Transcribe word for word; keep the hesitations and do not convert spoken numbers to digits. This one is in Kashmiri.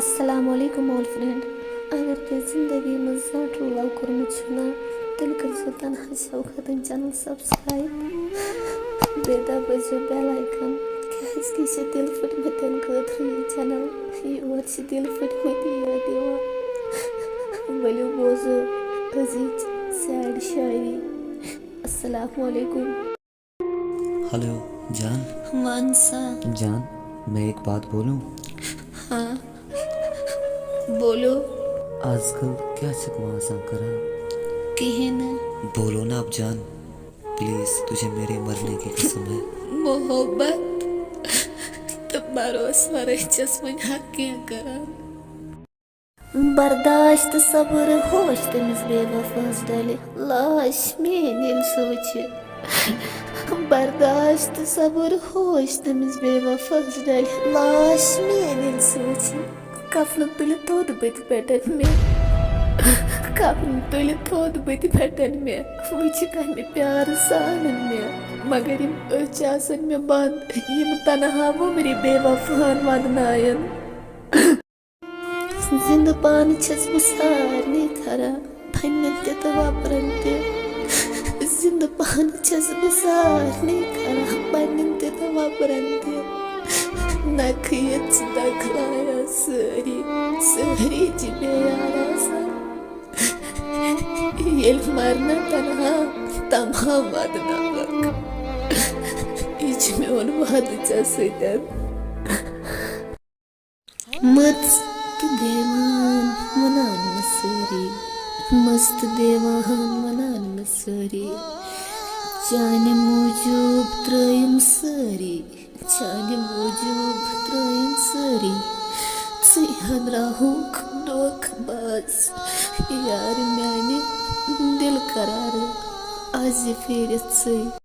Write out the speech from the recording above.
السلام علیکم all friend۔ اگر تۄہہِ زندگی منٛز زانٛہہ true love کوٚرمُت چھُ نا، تیٚلہِ کٔرۍزیو تنہا شوکتٕنۍ channel subscribe۔ بیٚیہِ دبٲیزیو bell icon، کیٛازِ کہِ یہِ چھِ دِل پھٕٹمٕتٮ۪ن خٲطرٕ یہِ channel۔ یور چھِ دِل پھٕٹمٕتۍ یٲتۍ یِوان۔ ؤلِو بوزو أزِچ sad شٲعری۔ السلام علیکم۔ ہیلو جان۔ وَن سا۔ جان، میں ایک بات بولوں؟ ہاں، بولو۔ آز کل کیٛاہ چھکھ وۄنۍ آسان کران؟ کِہیٖنۍ نہٕ۔ بولو نا اب جان، پلیز، تجھے میرے مرنے کی قسم ہے۔ محبت تہٕ بھروسہٕ ورٲے چھَس وۄنۍ ہر کینٛہہ کران۔ برداشت صبر ہوش تٔمِس بے وفاہس ڈلہِ لاش میٲنۍ ییٚلہِ سُہ وٕچھِ۔ برداشت صبر ہوش تٔمِس بے وفاہس ڈلہِ لاش میٲنۍ ییٚلہِ سُہ وٕچھِ۔ کفنہٕ تُلہِ تھوٚد بٕتھِ پٮ۪ٹھ مےٚ۔ کفنہٕ تُلہِ تھوٚد بٕتھِ پٮ۪ٹھ مےٚ۔ وٕچھِ کمہِ پیارٕ سان مےٚ۔ مگر یِم أچھ آسن مےٚ بنٛد، یِم تنہا وُمرِ بے وفاہن ودناین۔ زندٕ پانہٕ چھَس بہٕ سارنٕے کران پننٮ۪ن تہِ تہٕ وۄپرن تہِ۔ زندٕ پانہٕ چھَس بہٕ سارنٕے کران پننٮ۪ن تہِ تہٕ وۄپرن تہِ۔ نکھٕ ییٚژٕ دکھلایا سٲری، سٲری چھِ بے یار آسان۔ ییٚلہِ مرنہٕ تنہا تمام ودناوکھ، یہِ چھُ میون وعدٕ ژےٚ سۭتۍ۔ مٔژ تہٕ دیوان ونان مےٚ سٲری، مٔژ تہٕ دیوان ونان مےٚ سٲری، چانہِ موٗجوٗب ترٲیم سٲری، چانہِ موٗجوٗب ترٲیم سٲری۔ ژٕے ہنراہُکھ دھوکہٕ باز، یار میانہِ دِل قرارٕ، از یہِ پھیٖرِتھ ژٕے۔